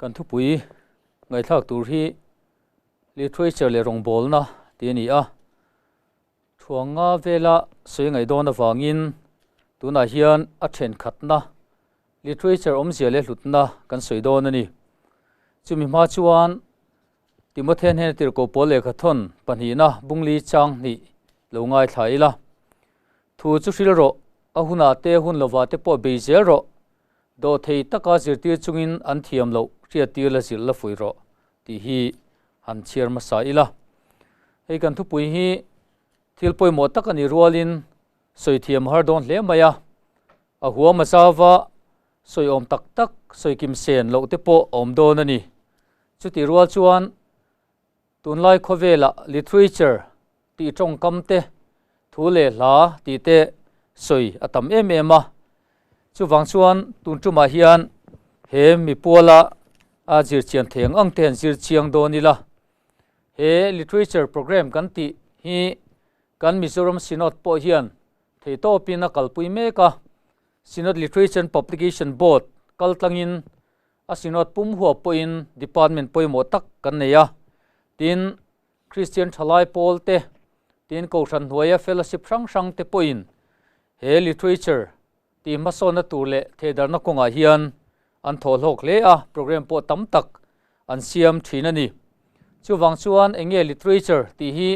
Kan thupui ngaihthlak tur hi Literature leh rawngbawlna tih a ni a, thuanga vela sawi ngaih dawn avangin tunah hian a thenkhatna Literature awmzia leh hlutna kan sawi dawn a ni. Chumi hma chuan Timothea hnena tirhkoh pawl lehkha thawn pahnihna bungli chang hnih lo ngaithla ila. Thu chu hril rawh, a hunah te hun lovah te pawh bei zel rawh, dawhthei taka zirtir chungin an thiam loh hriattir la zilh la fuih rawh tih hi han chhiar hmasa ila. Hei kan thupui hi thil pawimawh tak a nih rualin sawi thiam har dawn hle mai a, a huam a zauva sawi awm tak tak sawi kim sen loh te pawh a awm dawn a ni. Chutih rual chuan tunlai khawvelah literature tih tawngkam te, thu leh hla tih te sawi a tam em em a. Chuvang chuan tun tumah hian he mipuala a zirchian thei ang ang te han zir chiang dawn ila. He literature programme kan tih hi kan Mizoram Synod pawh hian theihtawpin a kalpui mek a. Synod Literature and Publication Board kaltlangin a Synod pum huap pawhin department pawimawh tak kan nei a. Tin, Kristian thalai pawl te, tin Kohhran hnuaia fellowship hrang hrang te pawhin he literature tih hmasawnna tur leh thehdarhna kawngah hian an thawh hlawk hle a, programme pawh tam tak an siam thin a ni. Chuvang chuan eng nge literature tih hi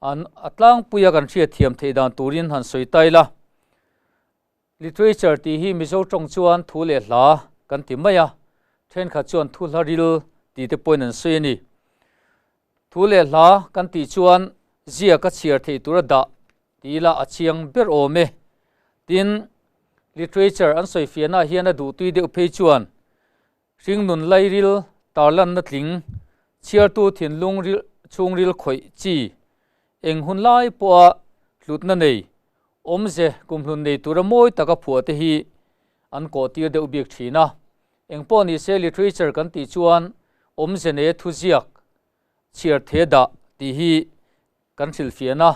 an a tlangpuia kan hriatthiam theih dan turin han sawi ta ila. Literature tih hi Mizo tawng chuan thu leh hla kan ti mai a, thenkhat chuan thu hla ril tih te pawhin an sawi a ni. Thu leh hla kan tih chuan ziak a chhiar theih tur a dah ti ila a chiang ber awm e. Tin, literature an sawi fiahnaah hian a duhtui deuh phei chuan hringnun lairil tarlanna tling, chhiartu thinlung ril chhungril khawih chi, eng hun lai pawha hlutna nei, awmze kumhlun nei tura mawi taka phuah te hi an kawhtir deuh bik thin a. Engpawh ni se literature kan tih chuan awmze nei thuziak chhiar the dah tih hi kan hrilhfiahna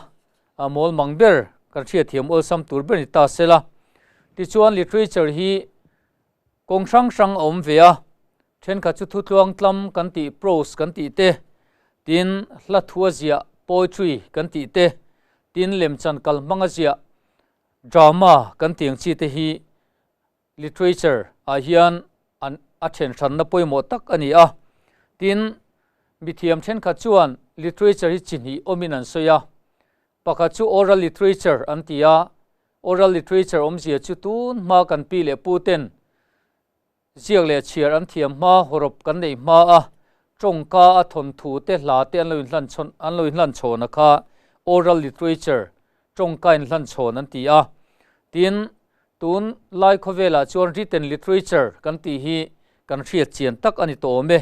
a mawl mang ber kan hriatthiam awlsam tur ber ni ta se la. Tichuan literature hi kawng hrang hrang a awm ve a, thenkhat chu thutluang tlam kan tih prose kan tih te, tin hla thu a ziah poetry kan tih te, tin lemchan kal hmang a ziah drama kan tih ang chi te hi Literature ah hian an a then hranna pawimawh tak a ni a. Tin, mithiam thenkhat chuan literature hi chi hnih awmin an sawi a. Pakhat chu oral literature an ti a, oral literature awmzia chu tun hma kan pi leh pu ten ziak leh chhiar an thiam hma, hawrawp kan neih hma a, tawngka a thawnthu te hla te an lo inhlan chhawn an lo inhlan chhawn a kha oral literature tawngka inhlan chhawn an ti a. Tin, Tun lai khawvelah chuan written literature kan tih hi kan hriat chian tak a ni tawh awm e.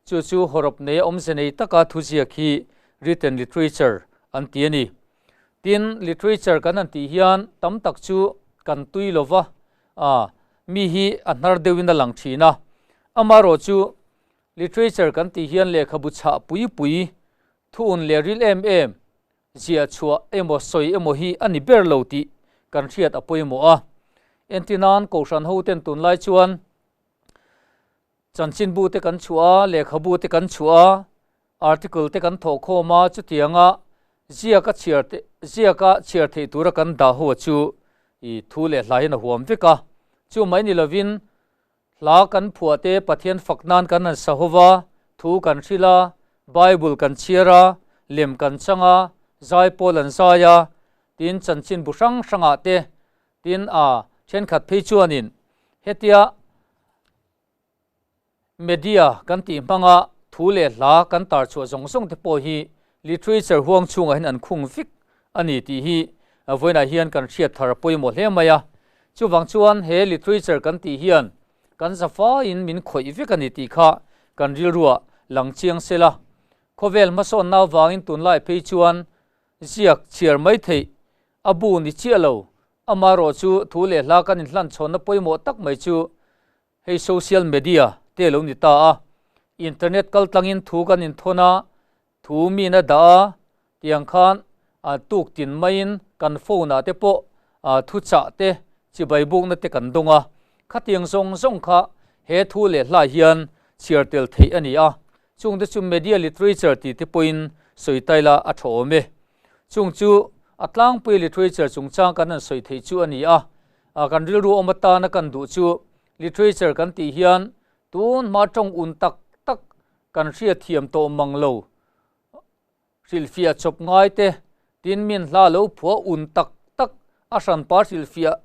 Chu chu hawrawp nei a awmze nei taka thuziak hi written literature an ti a ni. Tin, literature kan han tih hian tam tak chu kan tui lo va, a mi hi a hnar deuhin a lang thin a. Amaherawh chu literature kan tih hian lehkhabu chhah pui pui, thu un leh ril em em, Ziah chhuah emaw sawi emaw hi a ni ber lo tih kan hriat a pawimawh a. Entinan Kohhran hoten tunlai chuan chanchinbu te kan chhuah a, lehkhabu te kan chhuah a, article te kan thawh khawm a, chutianga ziaka chhiar te ziaka chhiar theih tura kan dah ho chu i thu leh hla hian a huam vek a. Chu mai ni lovin Hla kan phuah te Pathian fak nan kan han sa hova, thu kan hrilh a, Bible kan chhiar a, lem kan chang a, zai pawl an zai a, tin chanchin bu hrang hrangah te, tin a thenkhat phei chuanin hetia media kan tih hmanga thu leh hla kan tar chhuah zawng zawng te pawh hi literature huang chhungah hian an khung vek a ni tih hi vawiinah hian kan hriat thar a pawimawh hle mai a. Chuvang chuan he literature kan tih hian kan zafaiin min khawih vek a ni tih kha kan rilruah lang chiang se la. Khawvel hmasawnna avangin tunlai phei chuan ziak chhiar mai theih a bu ni chiah lo, amaherawh chu thu leh hla kan inhlanchhawnna pawimawh tak mai chu Hei social media te lo ni ta a, internet kal tlangin thu kan inthawn a, thu min a dah a, tiang khan tuk tin maiin kan phone ah te pawh thu chah te, chibai bukna te kan dawng a. Khatiang zawng zawng kha he thu leh hlai hian chhiar tel theih a ni a, chungte chu media literature tih te pawhin sawi ta ila a tha awm e. Chung chu a tlangpui literature chungchang kan han sawi theih chu a ni a, kan rilru awm atana kan duh chu literature kan tih hian tun hma tawng un tak tak kan hriatthiam tawh mang lo Hrilhfiah chawp ngai te, tin min hla lo phuah un tak tak a hranpa hrilhfiah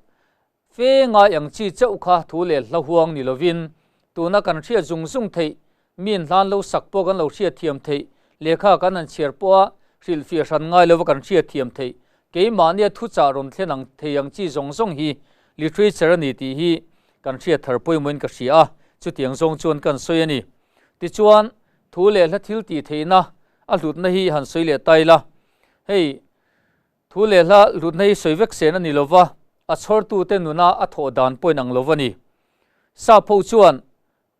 fe ngai ang chi chauh kha thu leh hla huang ni lovin tuna kan hriat zung zung theih, min hlan lo sak pawh kan lo hriatthiam theih, lehkha kan han chhiar pawha hrilhfiah hran ngai lova kan hriatthiam theih, keimahnia thuchah rawn thlen ang thei ang chi zawng zawng hi literature a ni tih hi kan hriat thar pawimawhin ka hria a, chutiang zawng chuan kan sawi a ni. Tichuan, Thu leh hla thil tih theihna a hlutna hi han sawi leh ta ila, hei thu leh hla hlutna hi sawi vek sen a ni lova, a chhawrtute nuna a thawh dan pawh inang lo a ni. Sap ho chuan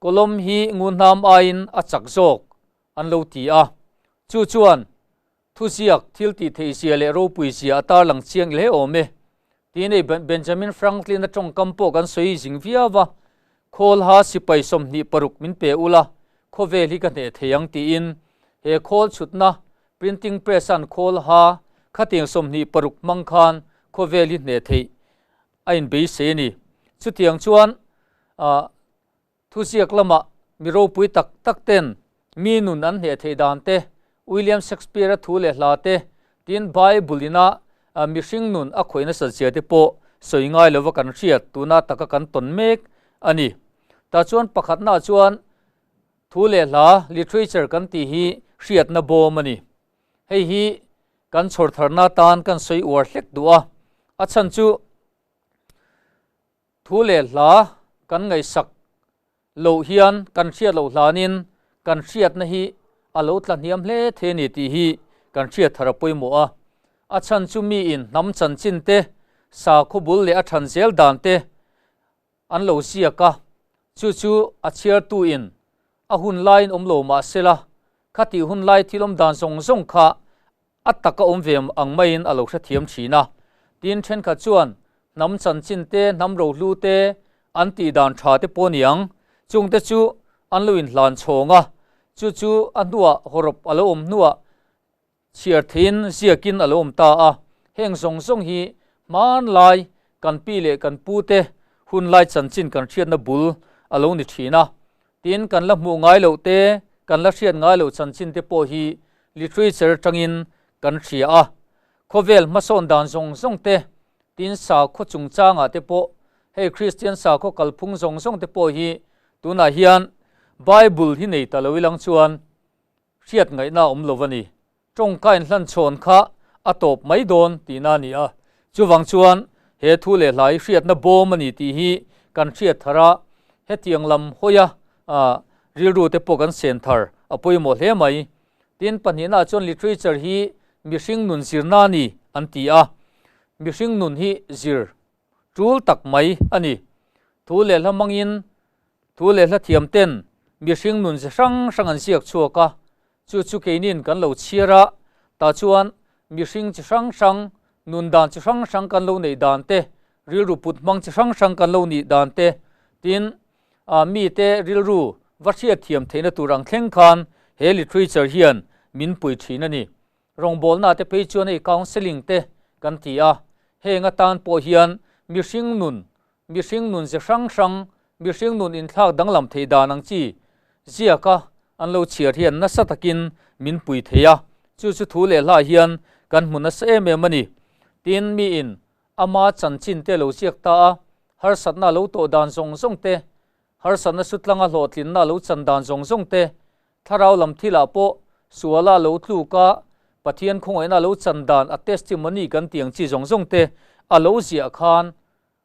kawlawm hi ngunhnam aiin a chak zawk an lo ti a, chu chuan Thuziak, thil tih theih zia leh ropui zia a tarlang chiang hle awm e. Tiin hei Benjamin Franklin-a tawngkam pawh kan sawi zing viau a, Khawlha sipai 26 min pe ula, khawvel hi ka hneh thei ang tiin he khawl chhutna printing press-a'n khawlha khatiang 26 hmang khan khawvel hi hneh theih a inbeisei a ni. Chutiang chuan Thuziak lamah mi ropui tak tak ten mi nun an hneh theih dan te, William Shakespeare-a thu leh hla te, tin Bible ina mihring nun a khawih nasat zia te pawh sawi ngai lova kan hriat tuna taka kan tawn mek a ni. Tah chuan pakhatnaah chuan thu leh hla, literature, kan tih hi hriatna bawm a ni. Hei hi kan chhawr tharna atan kan sawi uar hlek duh a, a chhan chu Thu leh hla kan ngaihsak loh hian kan hriat loh hlanin kan hriatna hi a lo tla hniam hle thei a ni tih hi kan hriat thar a pawimawh a. A chhan chu miin hnam chanchin te, sakhaw bul leh a than zel dan te an lo ziak a, chu chu a chhiartuin a hun laiin awm lo mah sela, khatih hun lai thil awm dan zawng zawng kha A tak a awm ve ang maiin a lo hrethiam thin a. Tin, thenkhat chuan hnam chanchin te, hnam rohlu te, an tih dan tha te pawh niang, chungte chu an lo inhlan chhawng a, chu chu a hnuah hawrawp a lo awm hnuah chhiar theiin ziakin a lo awm ta a. Heng zawng zawng hi hmanlai kan pi leh kan pu te hunlai chanchin kan hriatna bul a lo ni thin a. Tin, kan la hmuh ngai loh te, kan la hriat ngai loh chanchin te pawh hi literature atangin kan hria a. Khawvel hmasawn dan zawng zawng te, tin sakhaw chungchangah te pawh, hei Kristian sakhaw kalphung zawng zawng te pawh hi tunah hian Bible hi nei ta lo ilang chuan hriat ngaihna a awm lo a ni. Tawngka inhlanchhawn kha a tawp mai dawn tihna a ni a. Chuvang chuan he thu leh hla hi hriatna bawm a ni tih hi kan hriat thar a, hetiang lam hawia rilru te pawh kan sen thar a pawimawh hle mai. Tin, pahnihnaah chuan literature hi mihring nun zirna a ni an ti a, mihring nun hi zir tul tak mai a ni. Thu leh hla hmangin thu leh hla thiam ten mihring nun ze hrang hrang an ziak chhuak a, Chu chu keinin kan lo chhiar a, tah chuan mihring chi hrang hrang, nun dan chi hrang hrang kan lo neih dan te, rilru put hmang chi hrang hrang kan lo nih dan te, tin, mite rilru va hriat thiam theihna tur ang thleng khan he literature hian min pui thin a ni. Rawngbawlna te phei chuan hei counselling te kan ti a, heng atan pawh hian mihring nun, mihring nun ze hrang hrang, mihring nun inthlak danglam theih dan ang chi ziaka an lo chhiar hian nasa takin min pui thei a, chu chu thu leh hlah hian kan hmu nasa em em a ni. Tin, miin ama chanchin te lo ziak ta a, harsatna lo tawh dan zawng zawng te, harsatna sutlanga hlawhtlinna lo chan dan zawng zawng te, thlarau lam thilah pawh suala lo tluk a, Pathian khawngaihna lo chan dan a testimony kan tih ang chi zawng zawng te a lo ziah khan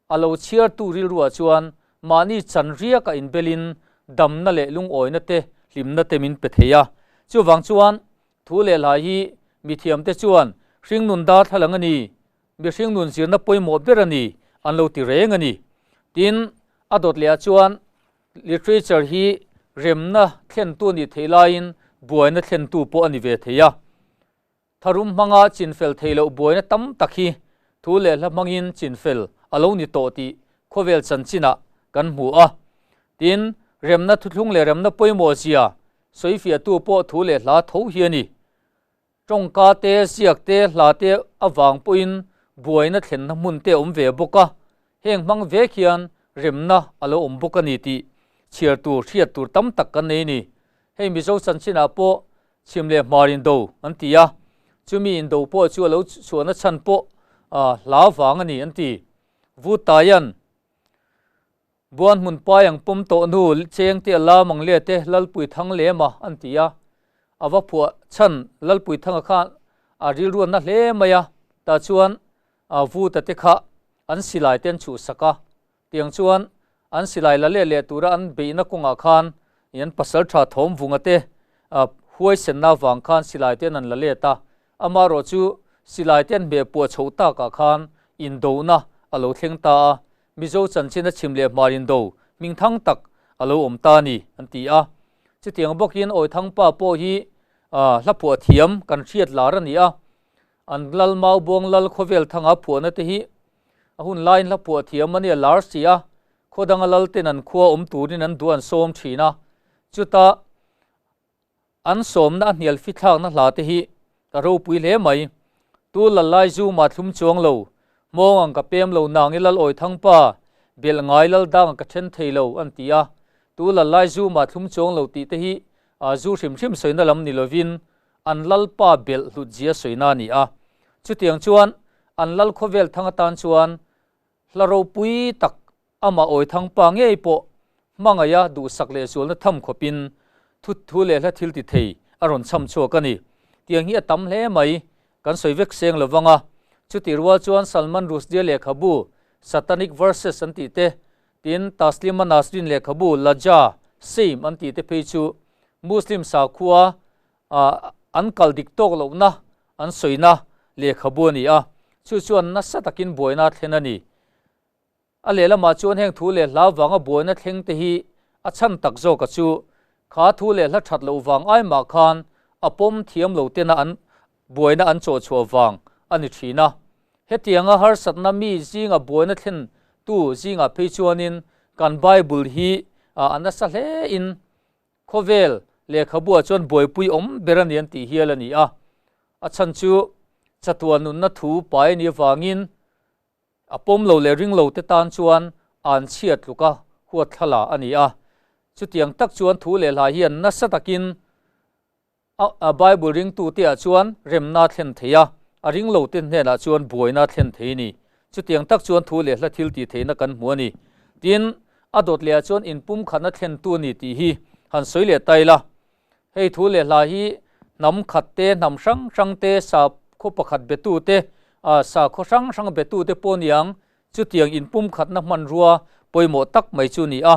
A lo chhiartu rilruah chuan mahni chan riaka inbelin damna leh lungawina te, hlimna te min pe thei a. Chuvang chuan thu leh hlai hi mithiamte chuan hringnun darthlalang a ni, mihring nun zirna pawimawh ber a ni an lo ti reng a ni. Tin, a dawt lehah chuan literature hi remna thlentu a nih theih laiin buaina thlentu pawh a ni ve thei a. Tharum hmanga chinfel theih loh buaina tam tak hi thu leh hla hmangin chinfel a lo ni tawh tih khawvel chanchinah kan hmu a. Tin, Remna thuthlung leh remna pawimawh zia sawifiahtu pawh thu leh hla tho hi a ni. Tawngka te, ziak te, hla te avang pawhin buaina thlenna hmun te a awm ve bawk a, heng hmang vek hian remna a lo awm bawk a ni tih chhiar tur, hriat tur tam tak kan nei a ni. Hei Mizo chanchinah pawh chhim leh hmar indo an ti a, chumi indo pawh chu a lo chhuahna chhan pawh hla vang a ni an ti. Vutaian. Buan hmun pai ang pawm tawh hnu cheng te a lam ang le te Lalpui Thang lem a an ti a, a va phuah chhan Lalpui Thanga khan a rilruanna hle mai a, tah chuan Vuta te kha an silai te an chhuhsak a, tiang chuan an silai la leh leh tura an beihna kawngah khan an pasal tha thawm vunga te huaisenna avang khan silai te an an la let a, amaherawh chu silai te an hmeh puah chhoh takah khan indona a lo thleng ta a, Mizo chanchin a chhim leh hmar indo hming thang tak a lo awm ta a ni, an ti a. Chutiang bawkin Awithangpa pawh hi hla phuah thiam kan hriat lar a ni a. An lal Maubuang lal khawvel thanga phuahna te hi a hun laiin hla phuah thiam a nia lar si a, khaw danga lal ten an khua awm turin an duh an sawm thin a. Chuta An sawmna a hnial fithlakna hla te hi ka ropui hle mai. Tu lal lai zu mah thlum chuang lo, hmawng ang ka pem lo nang i lal awi thang pa, belh ngai lal dang ang ka then thei lo an ti a. Tu lal lai zu mah thlum chuang lo tih te hi zu hrim hrim sawina lam ni lovin an lalpa belh hlut zia sawina a ni a. Chutiang chuan an lal khawvel thang atan chuan Hla ropui tak amah Awithang pa ngei pawh hmangaih a duhsak leh zualna tham khawpin thu thu leh hla thil ti thei a rawn chham chhuak a ni. Tiang hi a tam hle mai, kan sawi vek seng lo vang a. Chutih rual chuan Salman Rushdie lehkhabu Satanic Verses an tih te, tin Taslima Nasrin lehkhabu Laja, Shame, an tih te phei chu Muslim sakhua an kal dik tawk lohna an sawina lehkhabu a ni a, chu chuan nasa takin buaina a thlen a ni. A lehlamah chuan heng thu leh hla vanga buaina thleng te hi a chhan tak zawka chu kha thu leh hla that loh vang ai mah khan a pawm thiam lo tena an buaina an chawh chhuah vang a ni thin a. Hetianga harsatna mi zinga buaina thlen tu zingah phei chuanin kan Bible hi a nasa hle in Khawvel lehkhabuah chuan buaipui awm ber a ni an tih hial a ni a, a chhan chu chatuan nunna thu pai a nih avangin a pawm lo leh ring lo te tan chuan an chhiat tluka huat thlala a ni a. Chutiang tak chuan thu leh hla hian nasa takin a Bible ringtute ah chuan remna a thlen thei a, a ring lo te hnenah chuan buaina a thlen thei a ni. Chutiang tak chuan thu leh hla thil tih theihna kan hmu a ni. Tin, a dawt leh ah chuan inpumkhatna thlentu a ni tih hi han sawi leh ta ila. Hei thu leh hla hi hnam khat te, hnam hrang hrang te, sakhaw pakhat betu te, sakhaw hrang hrang betu te pawh niang chutiang inpumkhatna hmanrua pawimawh tak mai chu a ni a.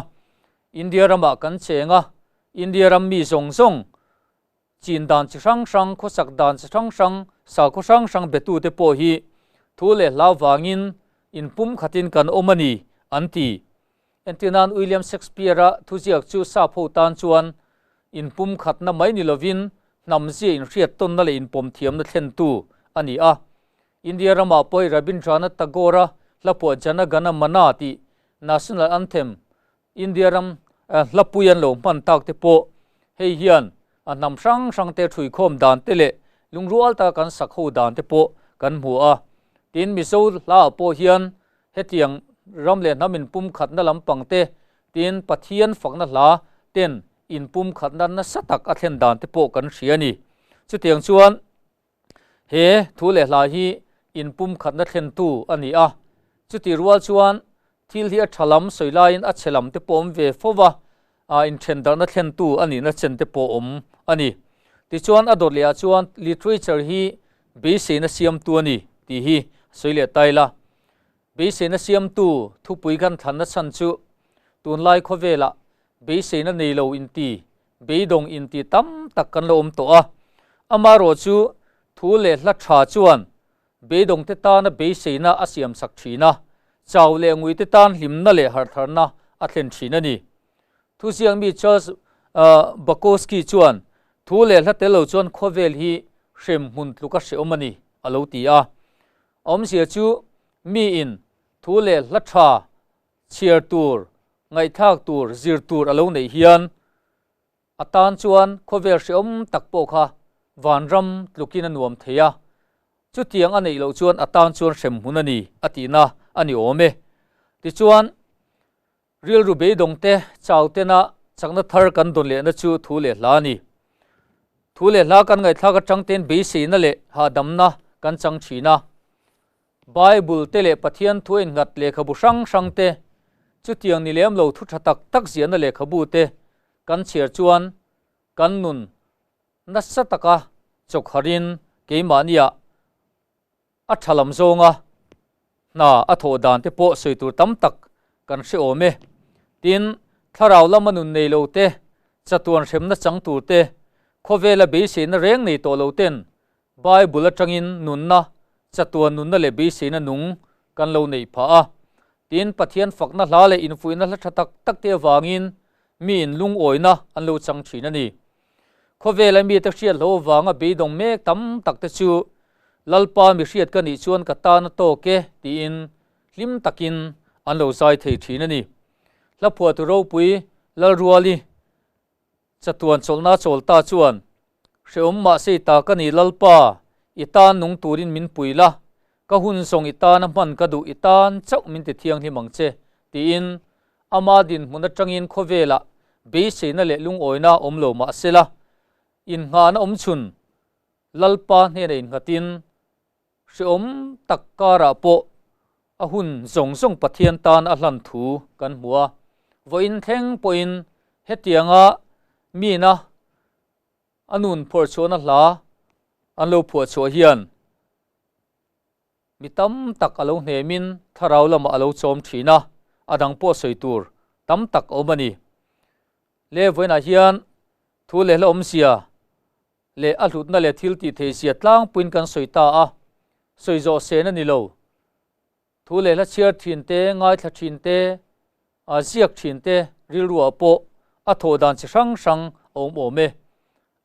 India ramah kan cheng a, India ram mi zawng zawng, chin dan chi hrang hrang, khawsak dan chi hrang hrang, sakhaw hrang hrang betute pawh hi thu leh hla vangin inpumkhatin kan awm a ni, an ti. Entirnan William Shakespeare-a thuziak chu sap ho tan chuan inpumkhatna mai ni lovin hnamzia inhriattawnna leh inpawmthiamna thlentu a ni a. India ramah pawh hi Rabindranath Tagore-a hlaphuah Jana Gana Mana tih National Anthem India ram hlapui an lo hman tak te pawh hei hian a hnam hrang hrang te ṭhuikhawm dan te leh lungrual taka kan sak ho dan te pawh kan hmu a. Tin, Mizo hlaah pawh hian hetiang ram leh hnam inpumkhatna lampang te, tin Pathian fakna hla ten inpumkhatna nasa tak a thlen dan te pawh kan hria a ni. Chutiang chuan He thu leh hla hi inpumkhatna thlentu a ni a, chutih rual chuan thil hi a tha lam sawi laiin a chhe lam te pawh awm ve fo va, inthendarhna thlentu a nihna chen te pawh awm a ni. Tichuan a dawt lehah chuan literature hi beiseina siamtu a ni tih hi sawi leh ta ila. Beiseina siamtu thupui kan thlanna chhan chu tunlai khawvelah beiseina nei lo inti Beidawng inti tam tak kan lo awm tawh a, amaherawh chu thu leh hla tha chuan beidawngte tana beiseina a siamsak thin a, chau leh nguite tan hlimna leh harhtharna a thlen thin a ni. Thuziak mi Charles Bukowski chuan thu leh hla tel lo chuan khawvel hi hrem hmun tluka hrehawm a ni a lo ti a. A awmzia chu miin thu leh hla tha chhiar tur. ngaihthlak tur, zir tur a lo neih hian a tan chuan khawvel hrehawm tak pawh kha vanram tlukin a nuam thei a, chutiang a neih loh chuan a tan chuan hremhmun a ni a tihna a ni awm e. Tichuan, rilru beidawng te chau tena chakna thar kan dawn lehna chu thu leh hla a ni. Thu leh hla kan ngaihthlak atang ten beiseina leh hahdamna kan chang thin a. Bible te leh Pathian thu innghat lehkhabu hrang hrang te, chutiang ni lem lo thu tha tak tak ziahna lehkhabu te kan chhiar chuan kan nun nasa taka chawkharin keimahniah a tha lam zawnga hna a thawh dan te pawh sawi tur tam tak kan hre awm e. Tin, thlarau lama nun nei lo te, chatuan hremna chang tur te, khawvela beiseina reng nei tawh lo ten Bible atangin nunna, chatuan nunna leh beiseina nung kan lo neih phah a. Tin, Pathian fakna hla leh infuihna hla tha tak tak te avangin miin lungawina an lo chang thin a ni. Khawvela mite hriat hlo avanga beidawng mek tam tak te chu Lalpa mi hriat ka nih chuan ka tan a tawk e tiin hlim takin an lo zai thei thin a ni. Hla phuahtu ropui Lalruali Chatuan chawlhna chawl ta chuan, Hrehawm mahse i ta ka ni Lalpa, i tan nung turin min pui la, ka hun zawng i tana hman ka duh i tan chauh min ti thianghlim ang che, tiin ama dinhmun atangin khawvelah beiseina leh lungawina awm lo mahsela, innghahna awmchhun Lalpa hnena innghatin Hreawm tak karah pawh a hun zawng zawng Pathian tan a hlan thu kan hmu a. Vawiin thleng pawhin hetianga mina a nun phuarchhuahna hla an lo phuahchhuah hian mi tam tak a lo hnemin thlarau lamah a lo chawm thin a, a dang pawh sawi tur tam tak a awm a ni. Le vawiinah hian thu leh hla awmzia leh a hlutna leh thil tih thei zia tlangpuiin kan sawi ta a, sawi zawh sen a ni lo. Thu leh hla chhiar thin te, ngaithla thin te, a ziak thin te rilruah pawh a thawh dan chi hrang hrang a awm awm e.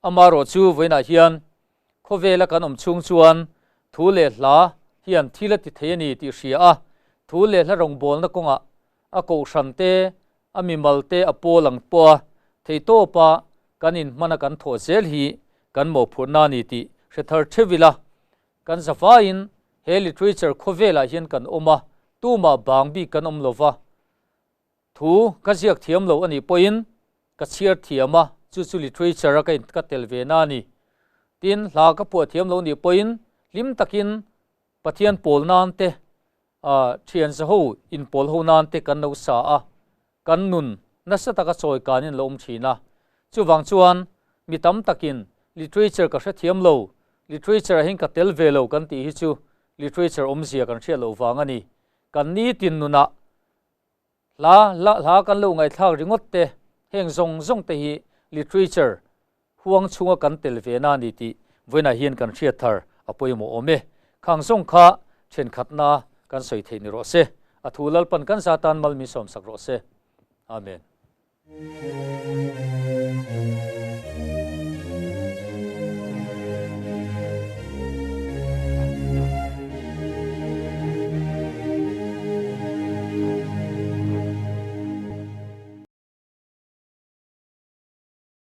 Amaherawh chu vawiinah hian khawvela kan awm chhung chuan thu leh hla hian thil a ti thei a ni tih hria a, thu leh hla rawngbawlna kawngah a kohhran te, a mimal te a pawl ang pawh a, theitawpa kan inhmana kan thawh zel hi kan mawhphurhna a ni tih hre thar theuh ila. Kan zavaiin he literature khawvelah hian kan awm a, tumah bang bik kan awm lova, thu ka ziak thiam lo a nih pawhin ka chhiar thiam a, chu chu literature a ka in ka tel ve na a ni. Tin, hla ka phuah thiam lo nih pawhin hlim takin Pathian pawl nan te, thian zaho inpawl ho nan te kan lo sa a, kan nun nasa taka chawi kanin lo awm thin a. Chuvang chuan mi tam takin literature ka hrethiam lo, literature ah hian ka tel ve lo kan tih hi chu literature awmzia kan hriat loh vang a ni. Kan nitin nunah Hla hla hla kan lo ngaihthlak ringawt te, heng zawng zawng te hi literature huang chhunga kan tel ve na a ni tih vawiinah hian kan hriat thar a pawimawh awm e. Khang zawng kha thenkhatna kan sawi theih ni rawh se. A thu Lalpan kan za tan mal min sawmsak rawh se. Amen.